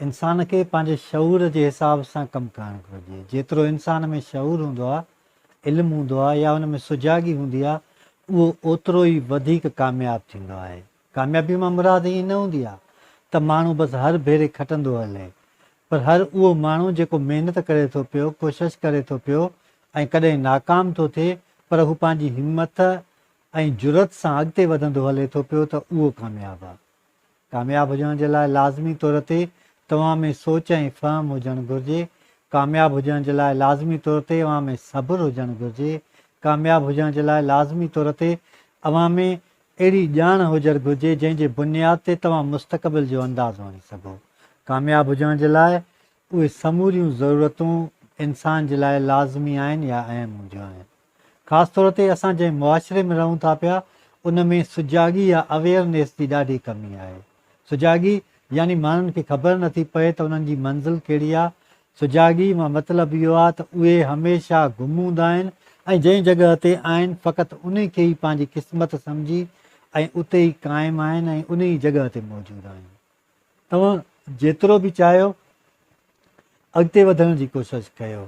انسان کي پنهنجي شعور جي حساب سان ڪم ڪرڻ گهرجي. جيترو انسان ۾ شعور هوندو آهي، علم هوندو آهي يا ان ۾ سجاڳي هوندي آهي، اهو اوترو ئي وڌيڪ ڪامياب ٿيندو آهي. ڪاميابي مان مراد ائين نه هوندي آهي ته ماڻهو بس هر ڀيري کٽندو هلي، پر هر اهو ماڻهو جيڪو محنت ڪري ٿو پيو، ڪوشش ڪري ٿو پيو ۽ ڪڏهن ناڪام ٿو ٿئي پر هو پنهنجي همٿ ۽ جرئت سان اڳتي وڌندو هلي ٿو پيو ته اهو ڪامياب آهي. ڪامياب هجڻ جي لاء لازمي طور تي توهان ۾ سوچ ۽ فهم هجڻ گهرجي. ڪامياب هجڻ جي لاء لازمي طور تي اوهان ۾ صبر هجڻ گهرجي. ڪامياب هجڻ جي لاء لازمي طور تي اوهان ۾ اهڙي ڄاڻ هجر گهرجي جنهن جي بنياد تي توهان مستقبل جو اندازو هڻي سگهو. ڪامياب هجڻ جي لاء اهي سموريون ضرورتون انسان جي لاء لازمي آهن يا اهم هونديون آهن. خاص طور تي اسان جنهن معاشري ۾ رهون ٿا پيا ان ۾ سجاڳي يا اويئرنيس جي ڏاڍي ڪمي آهي. سجاڳي يعني ماڻهن کي خبر نٿي پئي ته انهن جي منزل ڪهڙي آ. سجاڳي مان مطلب اهو آ ته اهي هميشه گم هوندا آهن ۽ جنهن جڳهه تي آهن فقط انهي کي ئي پنهنجي قسمت سمجهي ۽ اتي ئي قائم آهن ۽ انهي ئي جڳهه تي موجود آهن. توهان جيترو به چاهيو اڳتي وڌڻ جي ڪوشش ڪيو.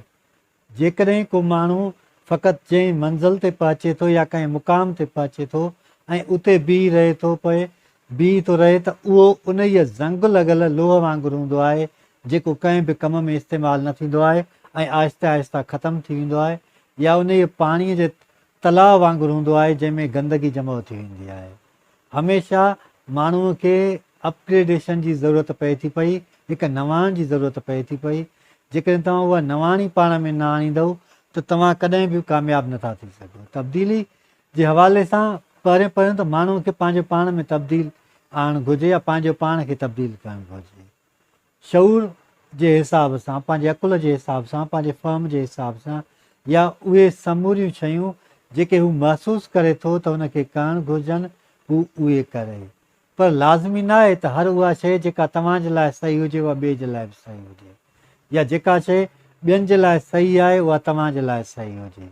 جيڪڏهن ڪو ماڻهو فقط جنهن منزل تي پهچي ٿو يا ڪنهن مقام تي پهچي ٿو ۽ اتي بيهي رهي ٿو پئي بيهي ٿو رهي ته اهو انهيء زنگ لڳل لوهه وانگر هوندو آهي جيڪو ڪنهن به ڪم ۾ استعمال نه ٿيندو آهي ۽ آهستي آهسته ختم ٿي ويندو آهي يا انهيء پاڻيء جي تلاء وانگر هوندو آهي جنهن ۾ گندگي جمع ٿي ويندي آهي. هميشه ماڻهوء کي اپ گريڊيشن جي ضرورت پئي ٿي پئي، هڪ نواڻ جي ضرورت پئي ٿي پئي. جيڪڏهن توهان اها نواڻ ئي پاڻ ۾ نه آڻيندؤ ته توهان ڪڏهن به ڪامياب نه ٿا ٿي سگهو. تبديلي جي حوالي سان پهريون پهريون ته ماڻهوء کي پنهنجو پاڻ ۾ تبديل آڻڻ گهرجي يا پنهنجو پاڻ کي تبديل ڪرڻ گهرجي. شعور جي حساب سان، پنهنجي عقل جي حساب سان، پنهنجي فهم جي حساب سان يا اهي سموريون شيون جيڪي هو محسوس ڪري ٿو ته هن کي ڪرڻ گهرجن، هو اهي ڪري. پر لازمي ناهي ته هر اها شيء جيڪا توهان جي لاء صحيح هجي اها ٻئي جي لاء به صحيح هجي يا جيڪا شيء ٻين جي لاء صحيح آهي اها توهان جي لاء صحيح هجي.